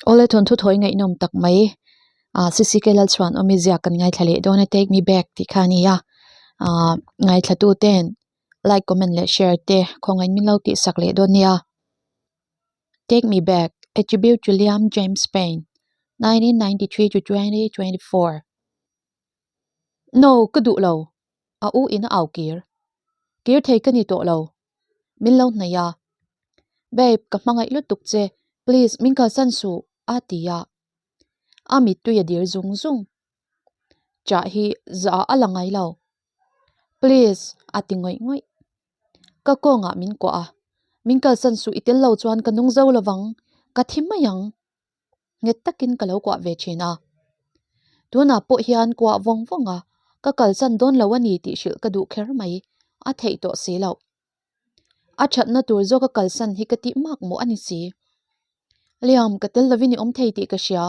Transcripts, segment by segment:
Awle thawnthu thawi ngaihnawm tak mai ah CCK Lalchhuan awmi ziak kan ngaithla leh dawn a take me back tih kha a ni a ah ngaithla tu ten like comment leh share te khawngaih min lo tih sak leh dawn nia take me back a tribute to Liam James Payne 1993 to 2024 No ka duh lo a u in a au kir kir thei ka ni tawh lo. Min lo hnaih a, Babe, ka hmangaih lutuk che, please min kalsan suh a ti a. A mittui a dir zung zung. Chah hi zah a la ngai lo. Please a ti ngawih ngawih. Ka kawngah min kuah a, Min kalsan suh i tel lo chuan ka nung zo lovang, ka thi mai ang. Nghet takin ka lo kuah ve thin a. Tunah pawh hian kuah vawng vawng a, ka kalsan dawn lo a ni tih hrilh ka duh kher mai, a theih tawh si loh. A thatna tur zawk a kalsan hi ka tih mak mawh a ni si. Liam, ka tel lovin i awm thei tih ka hria.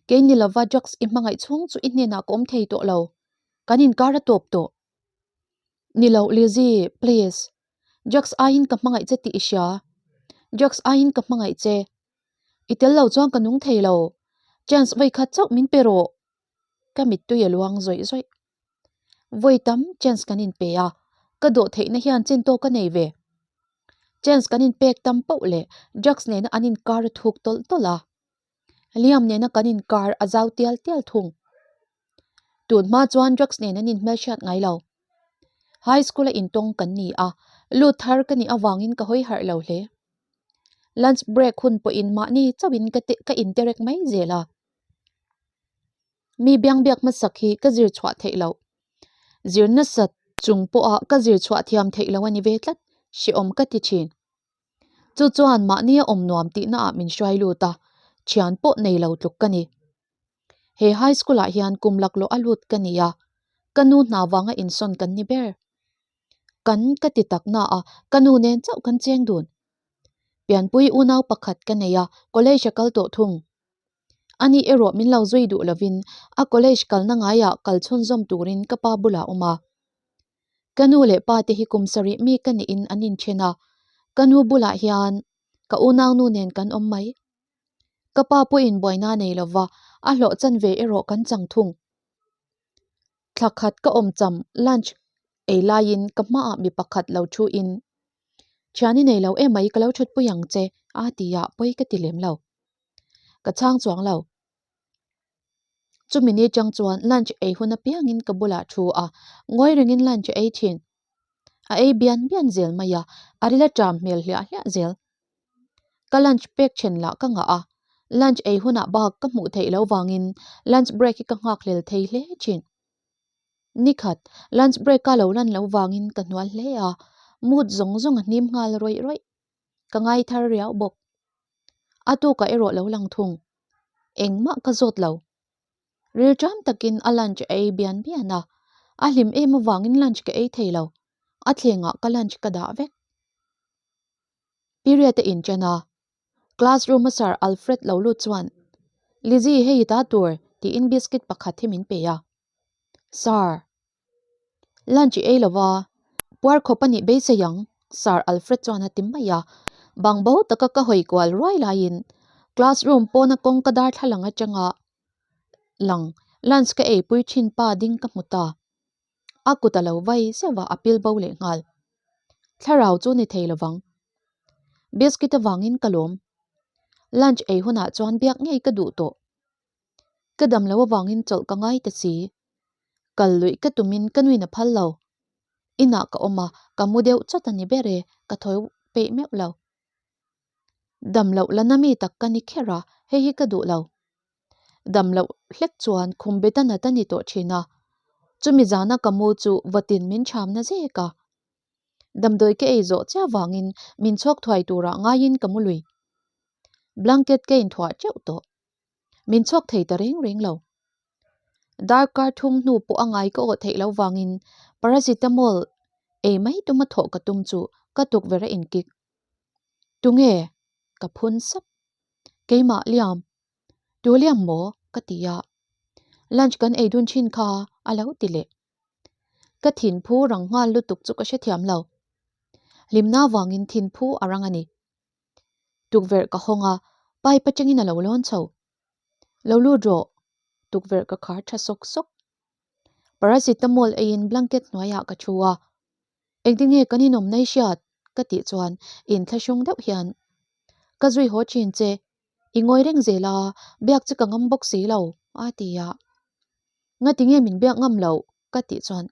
Kei ni lova drugs i hmangaih chhung chu i hnenah ka awm thei tawh lo. Kan inkar a tawp tawh. Ni loh Lizzy, please. Drugs aiin ka hmangaih che tih i hria. Drugs aiin ka hmangaih che. I tel lo chuan ka nung thei lo. Chance vawi khat chauh min pe rawh. Ka mittui a luang zawih zawih. Vawi tam chance kan inpe a, ka dawh theihna hian chin tawk ka nei ve. Chance kan inpek tam poh leh drugs nena an inkar a thuk tawlh tawlh a. Liam nena kan inkar a zau tial tial thung. Tun hma chuan drugs nen an inhmelhriat ngai lo. High school a intawng kan ni a, lut thar ka nih avangin ka hawi harh lo hle. Lunch break hun pawhin mahni chauhin ka ka interek mai zel a. Mi biangbiak hmasak hi ka zir chhuah theih loh. Zir nasat chung pawha ka zir chhuah thiam theih loh a ni ve tlat, hrehawm ka ti thin. Chu chuan mahni a awm nuam tihna ah min hruai lut a, thian pawh nei lo tluk ka ni. He high school ah hian kum laklawh a lut ka ni a, ka nu hna vanga insawn kan ni ber. Kan ka ti tak na a, ka nu nen chauh kan cheng dun. Pianpui unau pakhat ka nei a, college a kal tawh thung. Ani erawh min lo zui duh lovin a college kalna ngaiah kal chhunzawm turin ka pa bulah a awm a. Ka nu leh pa te hi kum sarih mi ka niin an inthen a, ka nu bulah hian ka unaunu nen kan awm mai. Ka pa pawhin buaina nei lova a hlawh chan ve erawh kan chang thung. Thla khat ka awm cham lunch ei laiin ka hmaah mi pakhat lo thu in, Thian i nei lo emai ka lo thutpui ang che a ti a, pawi ka ti lem lo. Ka chhang chuang lo. Chumi ni chang chuan lunch ei hun apiangin ka bulah thu a, ngawi rengin lunch a ei thin. A ei bian bian zel mai a, a ril a ṭam hmel hliah hliah zel. Ka lunch pek then lah ka ngah a, lunch ei hunah bak ka hmuh theih loh vangin lunch break hi ka nghak hlel thei hle thin. Nikhat, lunch break a lo lan loh vangin ka hnual hle a, mood zawng zawng a hnim nghal rawih rawih. Ka ngai thar riau bawk. A tukah erawh lo lang thung. Engmah ka zawt lo. Rilṭam takin a lunch a ei bian bian a, a hlim em avangin lunch ka ei thei lo. A thlengah ka lunch ka dah vek. Period a inṭan a, classroom a Sir Alfred lo lut chuan, Lizzy hei i ta tur tiin biscuit pakhat hi min pe a. Sir. Lunch i ei lo va, puar khawp a nih beisei ang, Sir Alfred chuan a ti mai a. Bang bo taka ka hawi kual ruai laiin classroom pawna kawngka darthlalang atanga lang lunch ka eipui thin pa ding ka hmu ta. A kut a lo vai zeuh a, a pil bo leh nghal. Thlarau chu ni thei lovang. Biscuit avangin ka lawm. Lunch ei hunah chuan biak ngei ka duh tawh. Ka dam lo avangin chawlh ka ngai ta si. Kal luih ka tumin ka nuin a phal lo. Inah ka awm a, ka mu deuh chawt a ni ber e, ka thawi peih meuh lo. Dam loh la na mi tak ka ni kher a, hei hi ka duh lo. Dam loh hlek chuan khum bet a nat a ni tawh thin a, chumi zana ka mu chu vawtin min chhamna zek a. Damdawi ka ei zawh chiah vangin min chhawk thuai turah ngaiin ka mu lui. Blanket ka inthuah teuh tawh. Min chhawk thei ta reng reng lo. Darkar thum hnu pawh a ngai ka awh theih loh vangin paracetamol ei mai tuma thawh ka tum chu ka tukverh a inkik. Tunge? Ka phun sap. Keimah Liam. Tu Liam maw? Ka ti a. Lunch kan ei dun thin kha a lo ti leh. Ka thinphu rang nghal lutuk chu ka hrethiam lo. Hlimna vangin thinphu a rang a ni. Tukverh ka hawng a, Pipe atangin a lo lawn chho. Lo lut rawh, tukverh ka khar tha sawk sawk. Paracetamol eiin blanket hnuaiah ka thu a. Engtin nge kan inawm nai hriat? ka tih chuan inthlahrung deuh hian, Ka zui haw thin che, i ngawi reng zel a, biak chu ka ngam bawk si lo, a ti a. Ngati nge min biak ngam loh? ka tih chuan,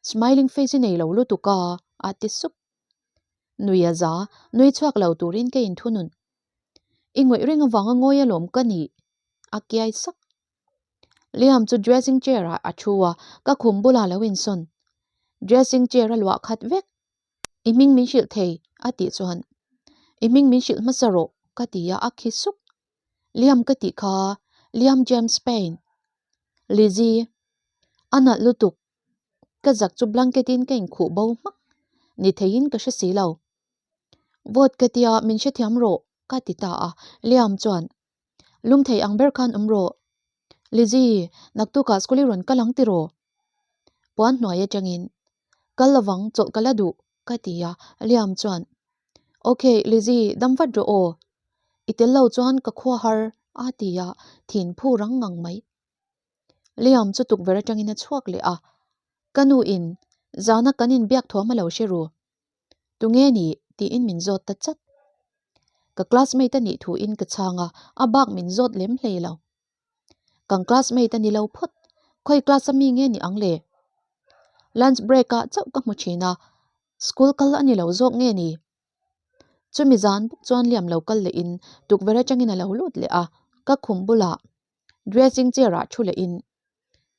Smiling face i nei lo lutuk a, a ti sup. Nui a za, nui chhuak lo turin ka inthunun. I ngawih reng avanga ngawi alawm ka nih, a kiai sak. Liam chu dressing chair ah a thu a, ka khum bulah lo insawn. Dressing chair a luah khat vek. I hming min hrilh thei, a tih chuan, I hming min hrilh hmasa rawh, ka ti a, a khi suk. Liam ka tih kha, Liam James Payne. Lizzie, a nalh lutuk. Ka zak chu blanket in ka inkhuh bo hmak. Ni theiin ka hre si lo. Vote ka tia min hrethiam rawh, ka ti ta a, Liam chuan, Lum thei ang ber khan awm rawh. Lizzie, naktukah school i rawn kal ang tiraw? Puan hnuai atangin, Kal lovang, chawlh ka la duh, ka ti a, Liam chuan, Ok, Lizzie, dam vat rawh aw. I tel lo chuan ka khua har, a ti a, thin phu rang ngang mai. Liam chu tukverh atangin a chhuak leh a, Ka nu in, zana kan inbiak thuam a lo hre ru. Tunge ni? tiin min zawt ta chat. Ka classmate a nih thuin ka chhang a, a bak min zawt lem hlei lo. Kan classmate a ni lo phawt, khawi class a mi nge ni ang le? Lunch break ah chauh ka hmu thin a, school kal a ni lo zawk nge ni? Chumi zan bawk chuan Liam lo kal leh in tukverh atangin a lo lut leh a, ka khum bulah dressing chair ah thu leh in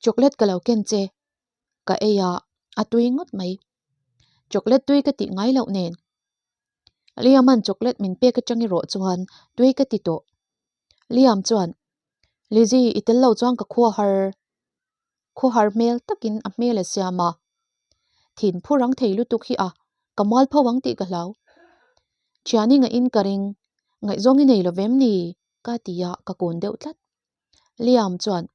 chocolate ka lo ken che ka ei a, a tui ngawt mai. Chocolate tui ka tih ngai loh nen. Liam-a'n chocolate min pek atang erawh chuan tui ka ti tawh. Liam chuan, Lizzie, i tel lo chuan ka khua har. Khawhar hmel takin a hmel a siam a. Thin phu rang thei lutuk hi a, ka mual pho ang tih ka hlau. Thiani ngaih-in ka ring, ngaihzawng i nei lo vem ni? ka ti a, ka kun deuh tlat. Liam chuan,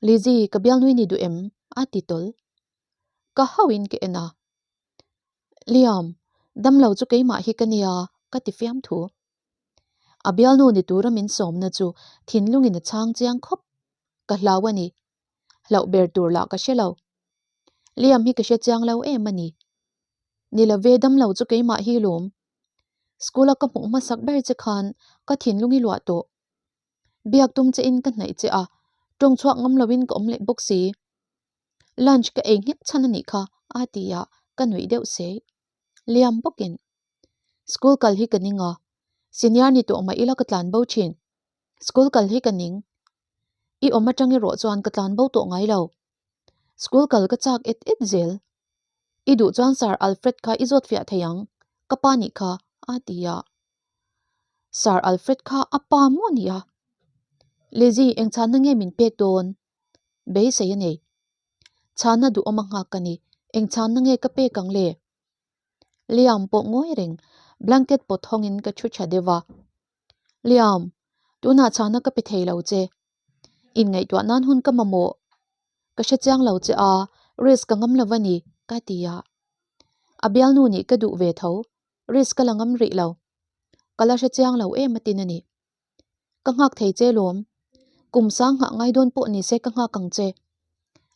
Lizzie, ka bialnui ni duh em? a ti tawl. Ka hauhin ka en a. Liam, damlo chu keimah hi ka nia, ka ti fiam thu. A bialnu ni tura min sawmna chu thinlungin a chhang chiang khawp. Ka hlau a ni. Hlauh ber tur lah ka hre lo. Liam hi ka hre chiang lo em a ni. Ni lo ve damlo chu keimah hi lawm. School-a ka hmuh hmasak ber che khan ka thinlung i luah tawh. Biak tum che in ka hnaih che a, tawng chhuak ngam loin ka awm leh bawk si. Lunch ka ei nghek chhan a nih kha, a ti a, ka nuih deuh sei. Liam bawkin, School kal hi ka ning a, senior ni tawh mah ila ka tlan bo thin. School kal hi ka ning. I awm atang erawh chuan ka tlan bo tawh ngai lo. School kal ka chak et et zel. I duh chuan Sir Alfred kha i zawt fiah thei ang, ka pa nih kha, a ti a. Sir Alfred kha a pa maw ni a? Lizzie, eng chhanna nge min pek dawn? Beisei a nei. Chhanna duhawm a nghak ka ni, eng chhanna nge ka pek ang le? Liam pawh ngawi reng, blanket pawt hawngin ka thu tha deuh a. Liam, tunah chhana ka pe thei lo che. Inngaihtuah nan hun ka mamawh. Ka hre chiang lo che a, risk ka ngam lo a ni, ka ti a. A bialnu nih ka duh ve tho, risk ka la ngam rih lo. Ka la hre chiang lo em atin a ni. Ka nghak thei che lawm. Kum sang nghah ngai dawn pawh ni se ka nghak ang che.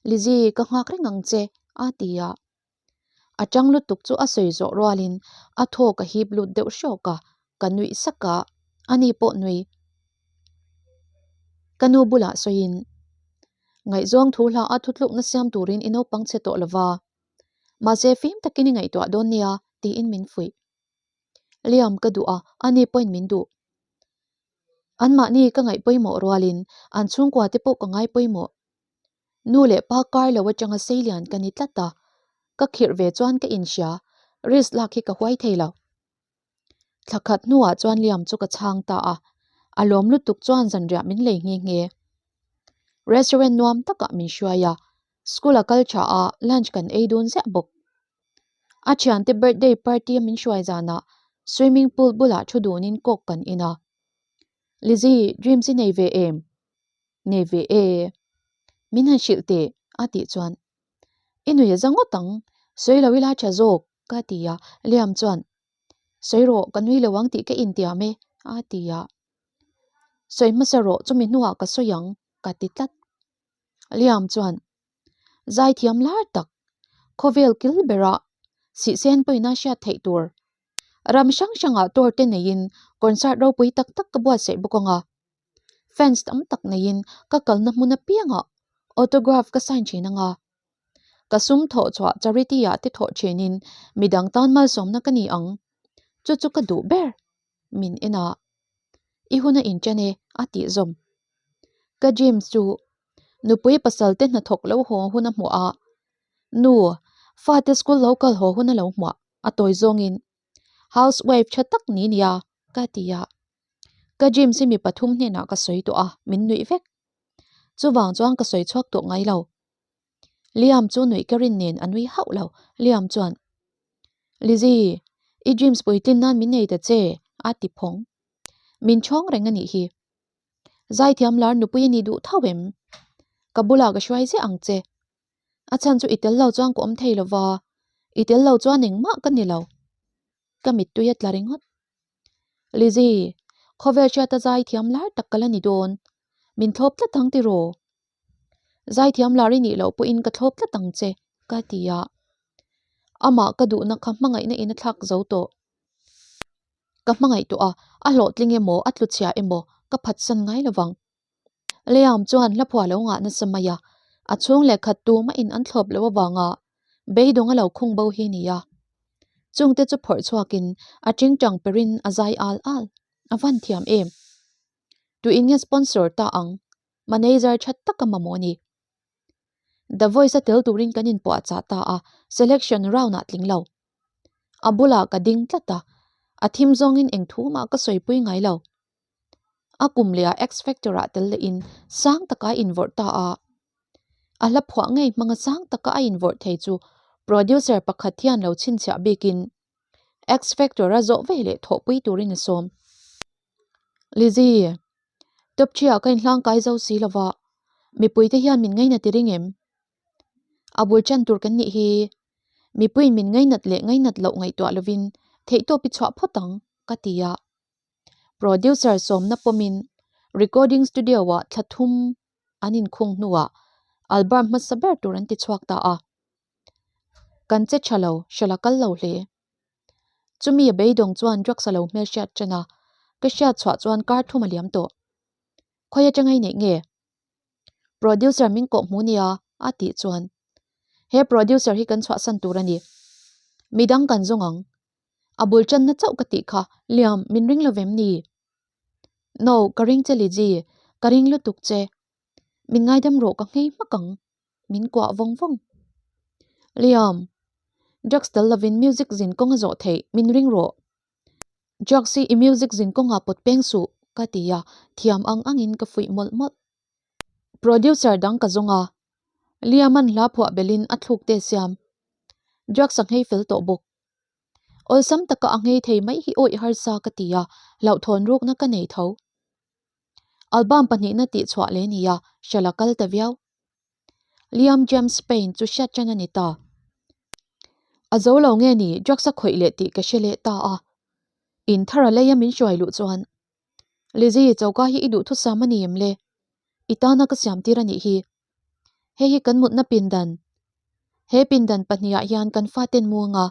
Lizzie, ka nghak reng ang che, a ti a. A tang lutuk chu a sawi zawh rualin a thaw ka hip lut deuh hrawk a, ka nuih sak a, ani pawh nui. Ka nu bulah sawiin, Ngaihzawng thu hla a thutlukna siam turin i naupang chhe tawh lova, mahse fim takin i ngaihtuah dawn nia, tiin min fuih. Liam ka duh a, ani pawhin min duh. Anmahni ka ngaih pawimawh rualin an chhungkua te pawh ka ngai pawimawh. Nu leh pa kar lo atanga seilian ka ni tlat a, ka khirh ve chuan ka inhria, risk lak hi ka huai thei lo. Thla khat hnuah chuan Liam chu ka chhang ta a, a lawm lutuk chuan zanriah min lei nghe nghe. Restaurant nuam takah min hruai a, school a kal tha a, lunch kan ei dun ziah bawk. A thiante birthday party a min hruai zanah swimming pool bulah thu dunin coke kan in a. Lizzie, dreams i nei ve em? Nei ve e. Min han hrilh teh, a tih chuan. I nui a za ngawt ang, sawi lo ila tha zawk, ka ti a, Liam chuan, Sawi rawh, ka nui lo ang tih ka intiam e, A ti a. Sawi hmasa rawh chumi hnuah ka sawi ang ka ti tlat. Liam chuan zaithiam lar tak khawvel kil berah sihsen pawhin a hriat theih tur ram hrang hrangah tour te neiin concert ropui tak tak ka buatsaih bawk ang a. Fans tam tak neiin ka kalna hmun apiangah autograph ka sign thin ang a. Ka sum thawh chhuah charity ah te thawh thinin midang tan malsawmna ka ni ang. Chu chu ka duh ber. Min en a, I hun a inchen e a tih zawm. Ka James chu nupui pasal te hnathawk lo haw hun a hmuh a, nu fate school lo kal haw hun a lo hmuah a tawi zawngin housewife tha tak ni nia ka ti a. Ka James hi mi pathum hnenah ka sawi tawh a, min nuih vek. Chuvang chuan ka sawi chhuak tawh ngai lo. Liam chu nuih ka rin nen a nui hauh lo. Liam chuan, Lizzy, i dreams puitlin nan min nei ta che, a ti phawng. Min chhawng reng a nih hi. Zaithiam lar nupui a ni duh tho em? Ka bulah ka hruai ziah ang che. A chhan chu i tel lo chuan ka awm thei lo va, i tel lo chuan engmah ka ni lo. Ka mittui a tla ringawt. Lizzy, khawvel hriata zaithiam lar tak ka la ni dawn. Min thlawp tlat ang tiraw? Zaithiam lar i nih loh pawhin ka thlawp tlat ang che, ka ti a. Amah ka duhna kha hmangaihna in a thlak zo tawh. Ka hmangaih tawh a, a hlawhtling emaw, a tlu chhia emaw ka phatsan ngai lo vang. Liam chuan hla phuah lo ngah nasa mai a, a chhung leh khat tumah in an thlawp loh avanga beidawng a lo khung bo hi ni a. Chungte chu phawrh chhuakin a tingtang perin a zai al al. A van thiam em? Tuin nge sponsor ta ang? Manager tha tak a mamawh a ni. The Voice a tel turin kan inpuahchah ta a, selection round ah tling lo. A bulah ka ding tlat a, a thim zawngin eng thu mah ka sawipui ngai lo. A kum leh ah X Factor ah tel lehin sang taka a invawrh ta a. A hla phuah ngei hmanga sang taka a invawrh thei chu producer pakhat hian lo chhinchhiah bikin X Factor a zawh ve leh thawhpui turin a sawm. Lizzy, Top ṭhiah ka inhlangkai zo si lo va, mipuite hian min ngainat i ring em? A bul ṭan tur kan nih hi, mipuiin min ngainat leh ngainat loh ngaihtuah lovin theihtawp i chhuah phawt ang, ka ti a. Producer sawmna pawmin recording studio-ah thla thum an inkhung hnuah album hmasa ber tur an ti chhuak ta a. Kan che ṭha lo, hrela kal lo hle. Chumi a beidawng chuan drugs a lo hmelhriat ṭan a, ka hriat chhuah chuan kar thum a liam tawh. Khawi atanga i neih nge? Producer min kawh hmu nia a tih chuan he producer hi kan chhuahsan tur a ni. Midang kan zawng ang. A bul ṭanna chauh ka tih kha Liam min ring lo vem ni? No, ka ring che Lizzy, ka ring lutuk che. Min ngaidam rawh ka nghei hmak ang. Min kuah vawng vawng. Liam, drugs tel lovin music zin kawng a zawh theih, min ring rawh. Drugs hi i music zin kawngah pawt peng suh, ka ti a, thiam ang angin ka fuih mawlh mawlh. Producer dang ka zawng a, Liam-a'n hla phuah belin a thluk te siam. Drugs a nghei fel tawh bawk. Awlsam taka a nghei thei mai hi awih harsa ka ti a, hlauhthawn rukna ka nei tho. Album pahnihna tih chhuah leh ni a, hralh a kal ta viau. Liam James Payne chu hriat ṭan a ni ta. A zo lo nge ni drugs a khawih leh tih ka hre leh ta a. In thar a leia min hruai luh chuan, Lizzy, choka hi i duhthusam a ni em le? I tana ka siam tir a nih hi. Hei hi kan mutna pindan. He pindan pahnihah hian kan faten mu anga,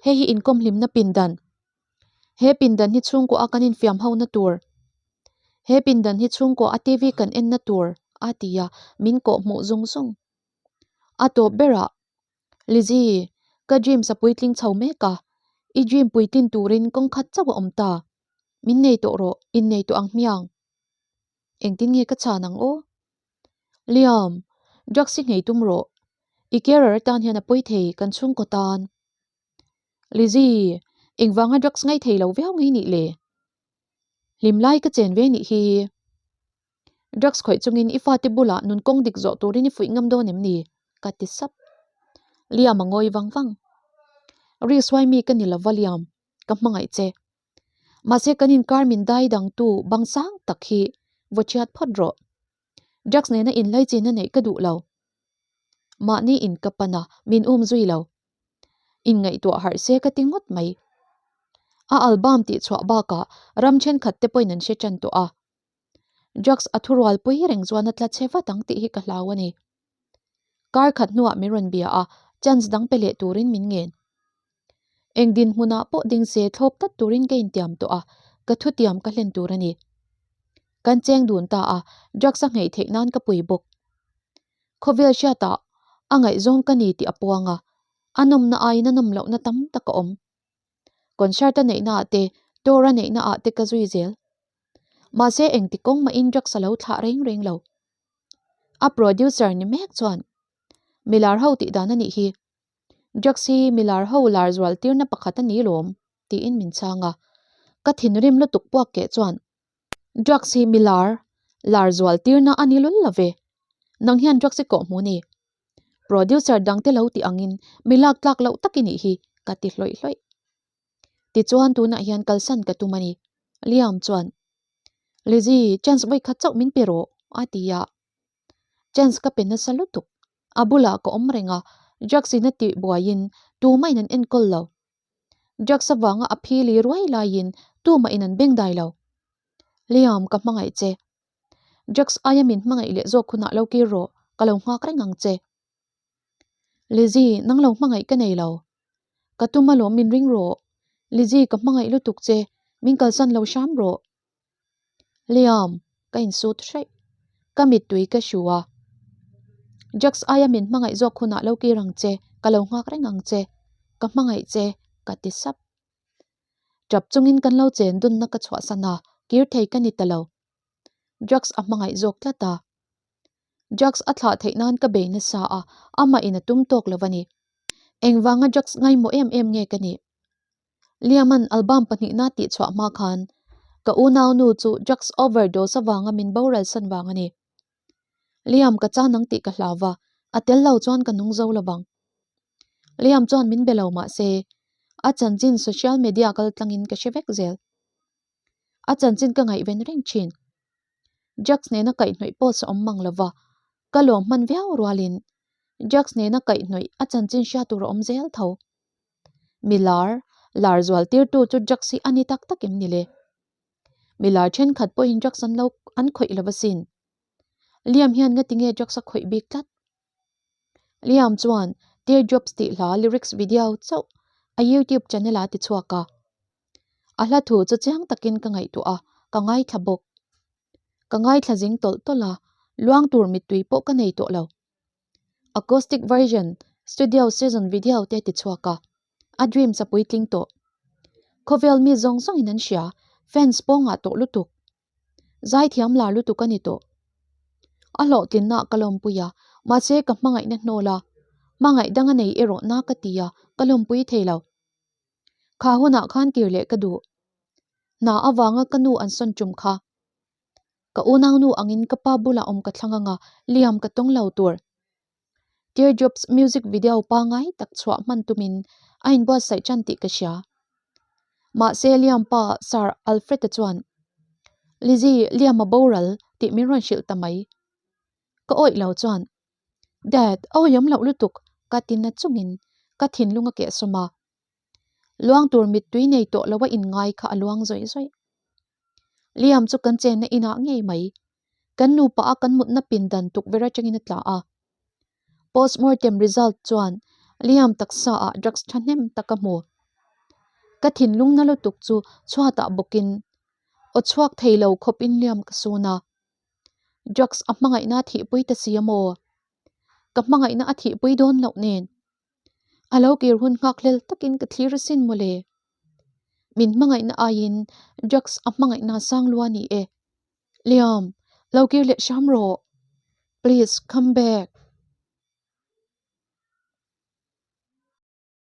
hei hi inkawm hlimna pindan. He pindan hi chhungkaw a kan infiam ho na tur. He pindan hi chhungkaw a TV kan en na tur a ti a, min kawh hmuh zung zung. A tawp berah, Lizzy, ka dreams a puitling chho mek a, i dream puitlin turin kawng khat chauh a awm ta. Min nei tawh rawh, innei tawh ang hmiang. Engtin nge ka chhan ang aw? Liam, drugs hi nghei tum rawh. I carer atan hian a pawi thei kan chhungkaw tan. Lizzy, engvanga drugs ngaih thei lo viau nge nih le? Hlim lai ka chen ve nih hi. Drugs khawih chungin i fate bulah nun kawng dik zawh turin i fuih ngam dawn em ni? Ka ti sap. Liam a ngawi vang vang. Risk huai mi ka ni lova Liam, ka hmangaih che. Mahse kan inkar min dai dangtu bang sang tak hi vaw chhiat phawt rawh. Drugs nena inlaichin a neih ka duh lo. Mahni in ka pan a, min um zui lo. Inngaihtuah harh se ka ti ngawt mai. A album tihchhuah bakah ram thenkhat te pawhin an hre tan tawh a. Drugs a thurual pui reng chuan a tla chhe vat ang tih hi ka hlau a ni. Kar khat hnuah min rawn bia a, chance dang pe leh turin min ngen. Eng dinhmunah pawh ding se thlawp tlat turin ka intiam tawh a, ka thutiam ka hlen tur a ni. Kan cheng dun ta a, drugs a ngheih theih nan ka pui bawk. Khawvel hriatah a ngaihzawng ka ni tih a puang a, a nawmna aiin a nawm lohna tam tak a awm. Concert a neihna ah te, tour a neihna ah te ka zui zel. Mahse engti kawng mahin drugs a lo thlah reng reng lo. A producer ni mek chuan Milar ho tih dan a nih hi. Drugs hi milar ho lar zual tirna pakhat a ni lawm tiin min chhang a. Ka thinrim lutuk puak keh chuan Drugs hi milar lar zual tirna a ni lul lo ve. Nang hian drugs i kawh hmu ni. Producer dangte lo tih angin mi lak tlak loh tak i nih hi ka ti hlawih hlawih. Tichuan tunah hian kalsan ka tum a ni. Liam chuan, Lizzy, chance vawi khat chauh min pe rawh, a ti a. Chance ka pe nasa lutuk. A bulah ka awm reng a, drugs in a tih buaiin tumahin an enkawl lo. Drugs avanga a phili ruai laiin tumahin an bengdai lo. Liam, ka hmangaih che. Drugs aia min hmangaih leh zawk hunah lo kir rawh, ka lo nghak reng ang che. Lizzy, nang lo hmangaih ka nei lo. Ka tum alawm min ring rawh. Lizzy, ka hmangaih lutuk che, min kalsan lo hram rawh. Liam, ka insut hraih. Ka mittui ka hru a. Drugs aia min hmangaih zawk hunah lo kir ang che, ka lo nghak reng ang che. Ka hmangaih che, ka ti sap. Tap chungin kan lo chen dunna ka chhuahsan a, kir thei ka ni ta lo. Drugs a hmangaih zawk tlat a. Drugs a thlah theih nan ka bei nasa a, amah in a tum tawk lo a ni. Engvanga drugs ngaimawh em em nge ka nih? Liaman album pahnihna tih chhuah hma khan ka unaunu chu drugs overdose avanga min boral san vang a ni. Liam ka chan ang tih ka hlau va, a tel lo chuan ka nung zo lovang. Liam chuan min be lo mah se, a chanchin social media kal tlangin ka hre vek zel. A chanchin ka ngaihven reng thin. Drugs nena kaihhnawih post a awm mang lova, ka lawm hman viau rualin drugs nena kaihhnawih a chanchin hria tur a awm zel tho. Mi lar, lar zual tirtu chu drugs hi a ni tak tak em ni le? Mi lar thenkhat pawhin drugs an lo an khawih lo asin. Liam hian ngati nge drugs a khawih bik tlat? Liam chuan Teardrops tih hla lyrics video chauh a YouTube channel ah tichhuak a. A hla thu chu chiang takin ka ngaihtuah a, ka ngaithla bawk. Ka ngaithla zing tawlh tawlh a, luang tur mittui pawh ka nei tawh lo. Acoustic version, studio session video te tichhuak a, a dreams a puitling tawh. Khawvel mi zawng zawngin an hria, fans pawngah tawh lutuk. Zaithiam lar lutuk a ni tawh. A hlawhtlinna ka lawmpui a, mahse ka hmangaihna hnawl a, hmangaih dang a nei erawh na ka ti a, ka lawmpui thei lo. Kha hunah khan kir leh ka duh. Hna avanga ka nu an sawn tum kha. Ka unaunu angin ka pa bulah awm ka thlang anga liam ka tawng lo tur. Teardrops music video pangai tak chhuah hman tumin a inbuatsaih tan tih ka hria. Mahse Liam pa Sir Alfred-a chuan, Lizzy, Liam a boral tih min rawn hrilh ta mai. Ka awih lo chuan, Dad, a awihawm loh lutuk ka ti na chungin ka thinlung a kehsawm a. Luang tur mittui nei tawh lo a inngai kha a luang zawih zawih. Liam chu kan chenna inah ngei mai. Kan nupa a kan mutna pindan tukverh atangin a tla a. Postmortem result chuan Liam taksa ah drugs thahnem tak a hmu. Ka thinlung na lutuk chu chhuatah bawkin aw chhuak thei lo khawpin Liam ka sun a. Drugs a hmangaihna a thihpui ta si a maw? Ka hmangaihna a thihpui dawn loh nen. A lo kir hun nghak hlel takin ka thlir asin mawle. Min hmangaihna aiin drugs a hmangaihna sang lua ni e. Liam, lo kir leh hram rawh. Please come back.